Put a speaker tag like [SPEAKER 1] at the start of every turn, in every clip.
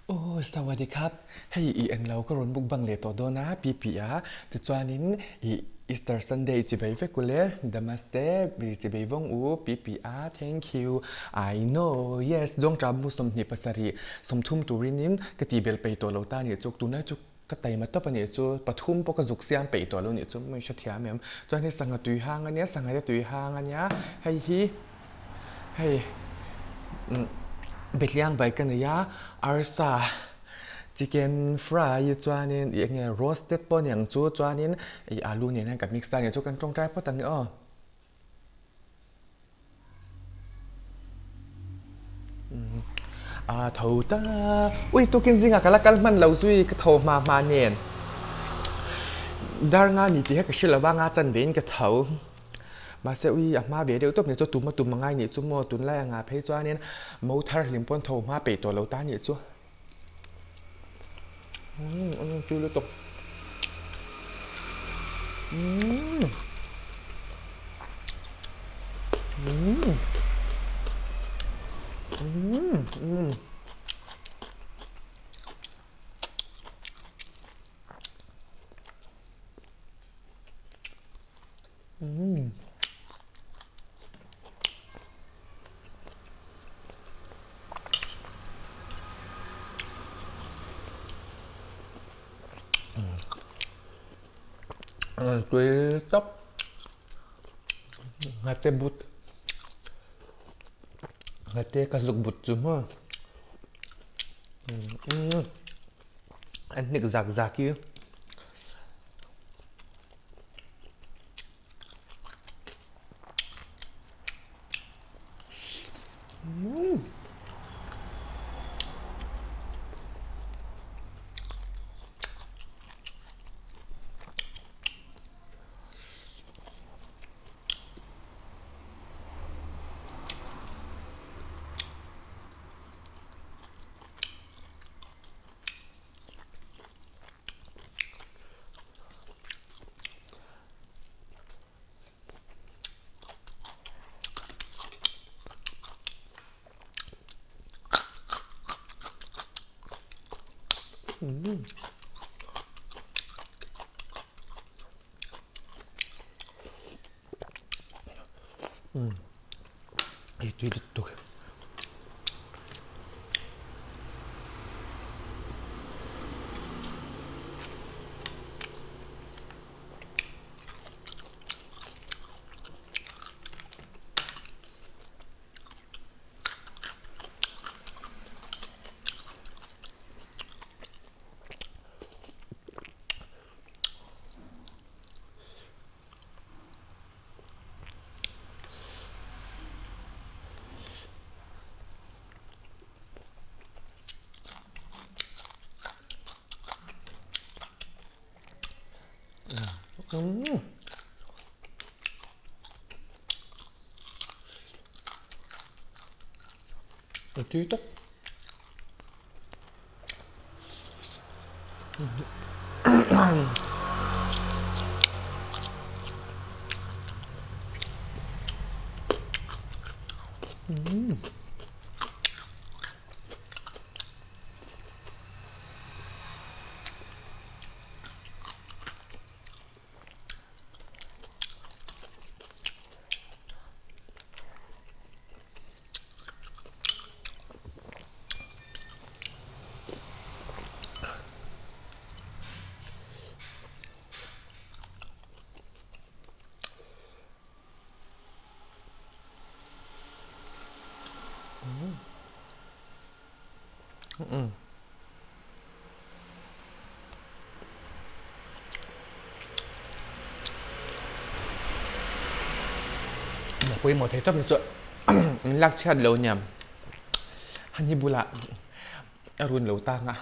[SPEAKER 1] Aw Sawadee khap, hei i englo ka rawn mukbang leh tawh dawn a pi a, tichuanin i Easter Sunday chibei vek u le, Namaste chibei vawng u pi a, thank you, I know, yes, Zawngṭah mu 27 30 turin in ka tih belh peih tawh lo ta anih chu, tunlai chu ka taima tawp anih chu, pathum pawh ka zuk siam peih tawh lo anih chu, hmui hrethiam em, chuan hei sangha tui hang ania, sangha te tui hang ania, hei hi. Hei Betliang bai ka nei a, arsa chicken fry chuanin ih enge roasted pawh aniang chu chuanin ih alu nen hian kan mix ta ania chu kan tawngtai phawt ang e aw. A tho ta ui tukin zingah ka la kal hman lo zui ka tho hma hma nen dar nga ni tih hi ka hre lo va nga chan vein ka tho. Mahse ui a hma ve deuh tawp nih chu tum a tum a ngai nih chu maw tunlai anga phei chuanin mo thar hlim pawn tho hma peih tawh lo ta nih chu. Umm a tui lutuk. Umm. Umm. Umm. Umm. Umm. Tui tawp. Ngate but. Ngate ka zuk but chu maw. Umm. An hnik zak zak hi. Ei tui lutuk. Umm. A tui tak. Pawimawh thei tawp ni chu in lak chhiat lo nia hani bulah a run lo tang a.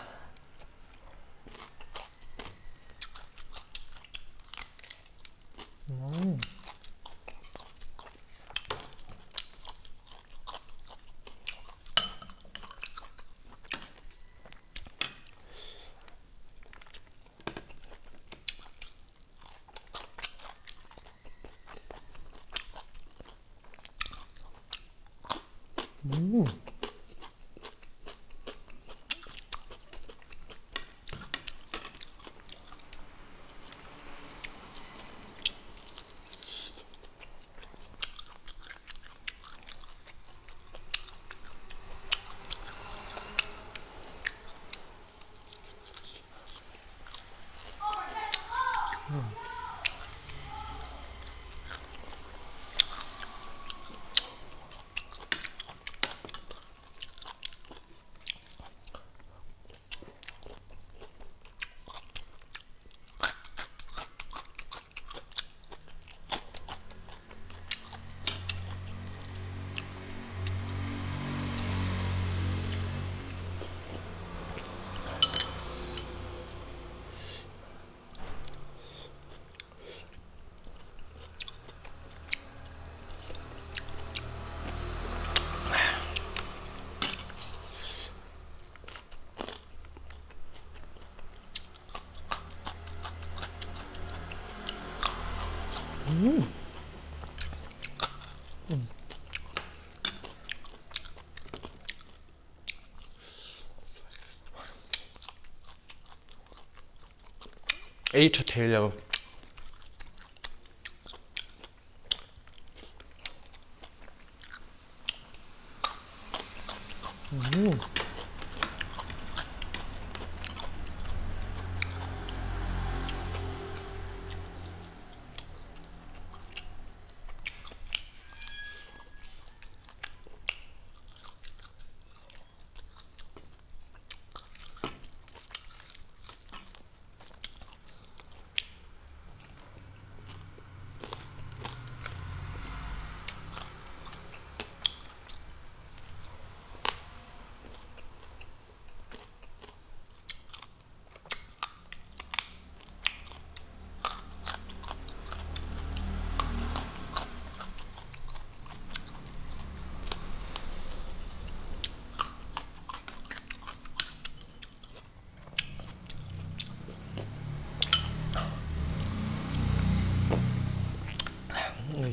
[SPEAKER 1] Ei tha thei lo.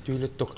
[SPEAKER 1] Tui lutuk.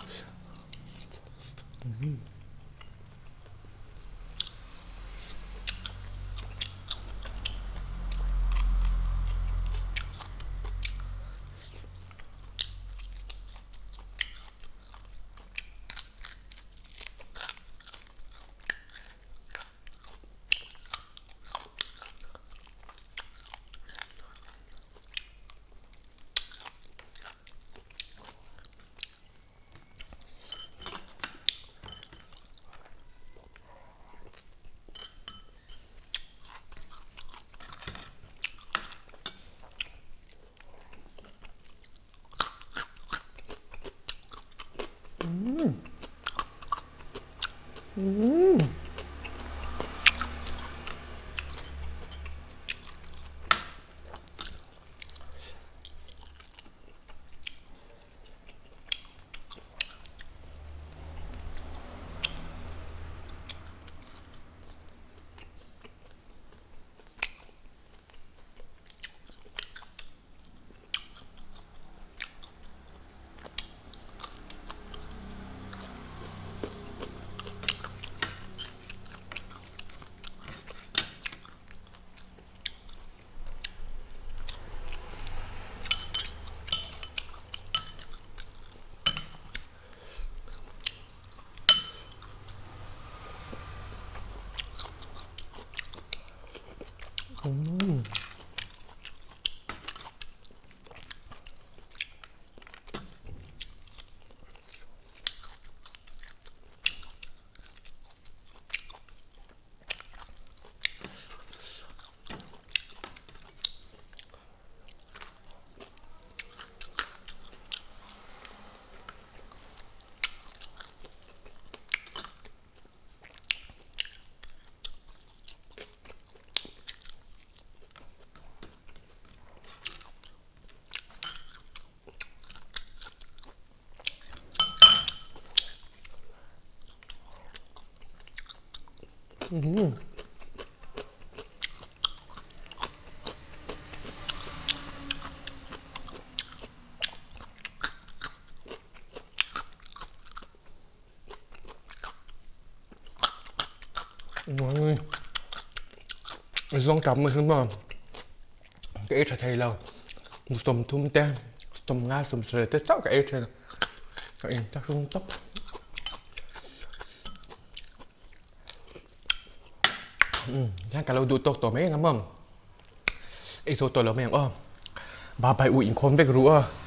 [SPEAKER 1] Zawng tam mai hi maw ka ei tha thei lo 30 te 50 70 te chauh ka ei thin ka in ta hrung tawp. Hian ka lo duh tawk tawh mai ang a maw ei zo tawh lo mai ang aw bye bye u inkhawm vek ru aw.